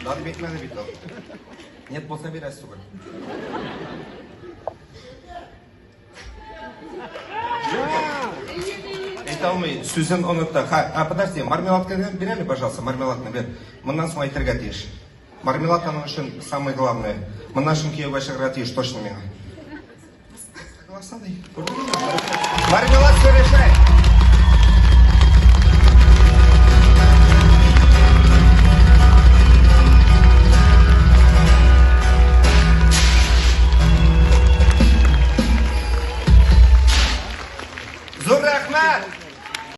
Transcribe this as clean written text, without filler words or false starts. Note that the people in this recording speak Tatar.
Да дип әйтмәде бит ул. Нет булса бирәсе түгел. Әйтә алмый, сүзен онытты. Ха, а подожди, мармеладка бир әле, пожалуйста, мармеладны бир. Моннан соң әйтергә тиеш. Мармелад аның өчен самое главное. Моннан соң кияүгә чыгарга тиеш точно миңа. Согласна ди. Мармелад все решает. Зур рәхмәт!